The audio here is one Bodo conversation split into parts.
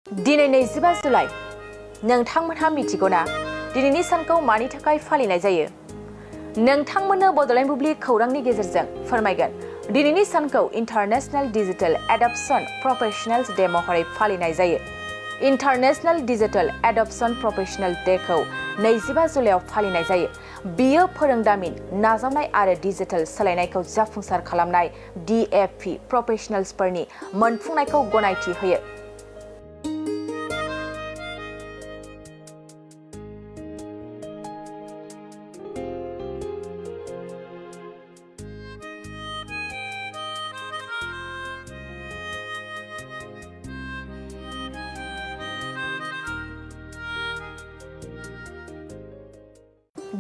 दिनै 25 जुलाइ नोंथांमोनहा मिथिगौना दिनैनि सानखौ मानि थाखाय फालिनाय जायो? नोंथांमोननो बड'लेण्ड बुब्लि खौरांनि गेजेरजों फोरमायगोन। दिनैनि सानखौ international digital adaption professionals day महरै फालिनाय जायो। इन्टारनेशनेल डिजिटेल एडप्शन प्रोफेशनल डेखौ 25 जुलाइआव फालिनाय जायो। बियो फोरोंदामिन नाजावनाय आरो डिजिटेल सोलायनायखौ जाफुंसार खालामनाय DFP प्रोफेशनल्सफोरनि मोनफुंनायखौ गनायथि होयो।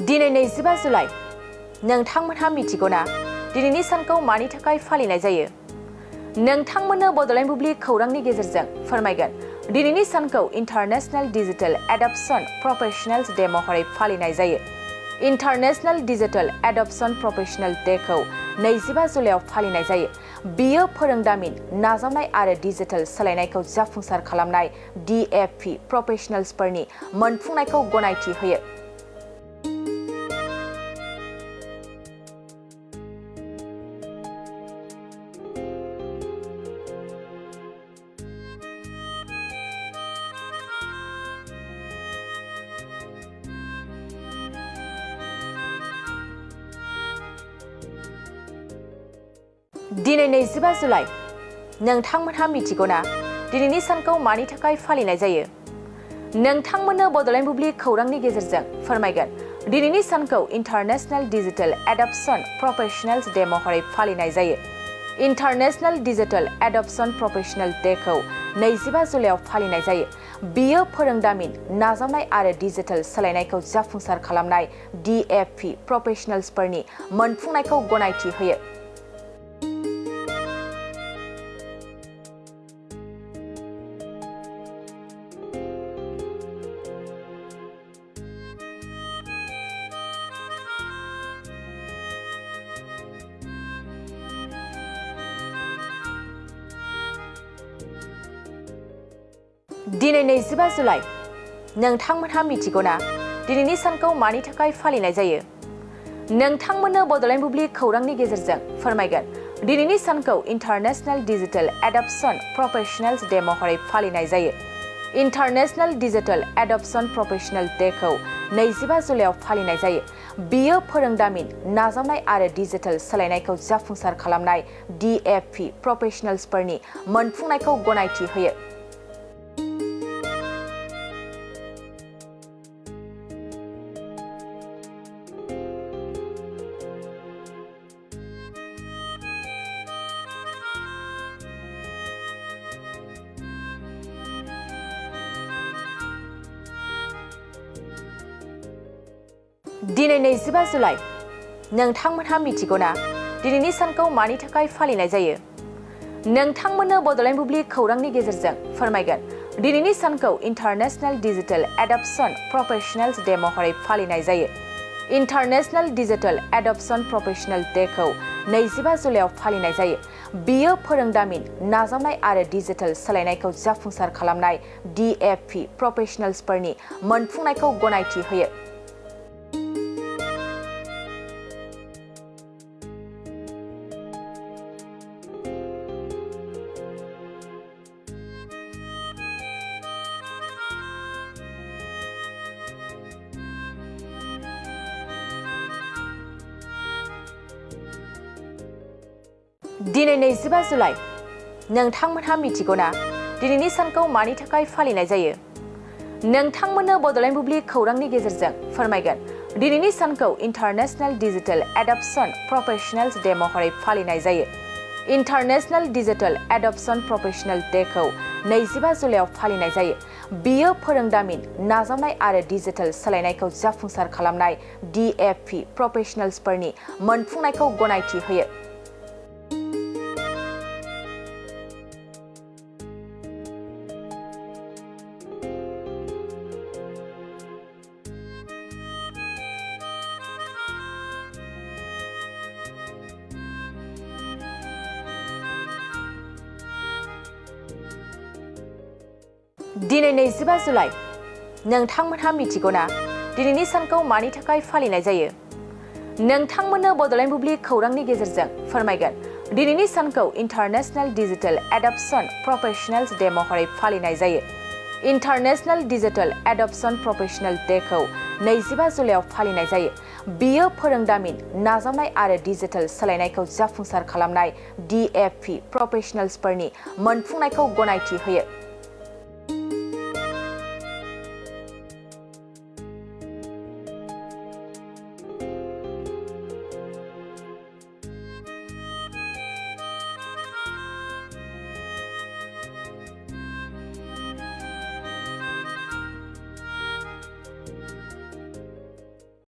दिनै 25 जुलाइ नोंथांमोनहा मिथिगौना दिनैनि सानखौ मानि थाखाय फालिनाय जायो? नोंथांमोननो बड'लेण्ड बुब्लि खौरांनि गेजेरजों फोरमायगोन। दिनैनि सानखौ international digital adaption professionals day महरै फालिनाय जायो। इन्टारनेशनेल डिजिटेल एडप्शन प्रोफेशनल डेखौ 25 जुलाइआव फालिनाय जायो। बियो फोरोंदामिन नाजावनाय आरो डिजिटेल सोलायनायखौ जाफुंसार खालामनाय DFP प्रोफेशनल्सफोरनि मोनफुंनायखौ गनायथि होयो। दिनै 25 जुलाइ नोंथांमोनहा मिथिगौना दिनैनि सानखौ मानि थाखाय फालिनाय जायो? नोंथांमोननो बड'लेण्ड बुब्लि खौरांनि गेजेरजों फोरमायगोन। दिनैनि सानखौ international digital adaption professionals day महरै फालिनाय जायो। इन्टारनेशनेल डिजिटेल एडप्शन प्रोफेशनल डेखौ 25 जुलाइआव फालिनाय जायो। बियो फोरोंदामिन नाजावनाय आरो डिजिटेल सोलायनायखौ जाफुंसार खालामनाय DFP प्रोफेशनल्सफोरनि मोनफुंनायखौ गनायथि होयो। दिनै 25 जुलाइ नोंथांमोनहा मिथिगौना दिनैनि सानखौ मानि थाखाय फालिनाय जायो? नोंथांमोननो बड'लेण्ड बुब्लि खौरांनि गेजेरजों फोरमायगोन। दिनैनि सानखौ international digital adaption professionals day महरै फालिनाय जायो। इन्टारनेशनेल डिजिटेल एडप्शन प्रोफेशनल डेखौ 25 जुलाइआव फालिनाय जायो। बियो फोरोंदामिन नाजावनाय आरो डिजिटेल सोलायनायखौ जाफुंसार खालामनाय DFP प्रोफेशनल्सफोरनि मोनफुंनायखौ गनायथि होयो। दिनै 25 जुलाइ नोंथांमोनहा मिथिगौना दिनैनि सानखौ मानि थाखाय फालिनाय जायो? नोंथांमोननो बड'लेण्ड बुब्लि खौरांनि गेजेरजों फोरमायगोन। दिनैनि सानखौ international digital adaption professionals day महरै फालिनाय जायो। इन्टारनेशनेल डिजिटेल एडप्शन प्रोफेशनल डेखौ 25 जुलाइआव फालिनाय जायो। बियो फोरोंदामिन नाजावनाय आरो डिजिटेल सोलायनायखौ जाफुंसार खालामनाय DFP प्रोफेशनल्सफोरनि मोनफुंनायखौ गनायथि होयो। दिनै 25 जुलाइ नोंथांमोनहा मिथिगौना दिनैनि सानखौ मानि थाखाय फालिनाय जायो? नोंथांमोननो बड'लेण्ड बुब्लि खौरांनि गेजेरजों फोरमायगोन। दिनैनि सानखौ international digital adaption professionals day महरै फालिनाय जायो। इन्टारनेशनेल डिजिटेल एडप्शन प्रोफेशनल डेखौ 25 जुलाइआव फालिनाय जायो। बियो फोरोंदामिन नाजावनाय आरो डिजिटेल सोलायनायखौ जाफुंसार खालामनाय DFP प्रोफेशनल्सफोरनि मोनफुंनायखौ गनायथि होयो। दिनै 25 जुलाइ नोंथांमोनहा मिथिगौ ना दिनैनि सानखौ मानि थाखाय फालिनाय जायो? नोंथांमोननो बड'लेण्ड बुब्लि खौरांनि गेजेरजों फोरमायगोन दिनैनि सानखौ international digital adaption professionals day महरै फालिनाय जायो। इन्टारनेशनेल डिजिटेल एडप्शन प्रोफेशनल डेखौ 25 जुलाइआव फालिनाय जायो। बियो फोरोंदामिन नाजावनाय आरो डिजिटेल सोलायनायखौ जाफुंसार खालामनाय DAP प्रोफेशनल्सफोरनि मोनफुंनायखौ गनायथि होयो।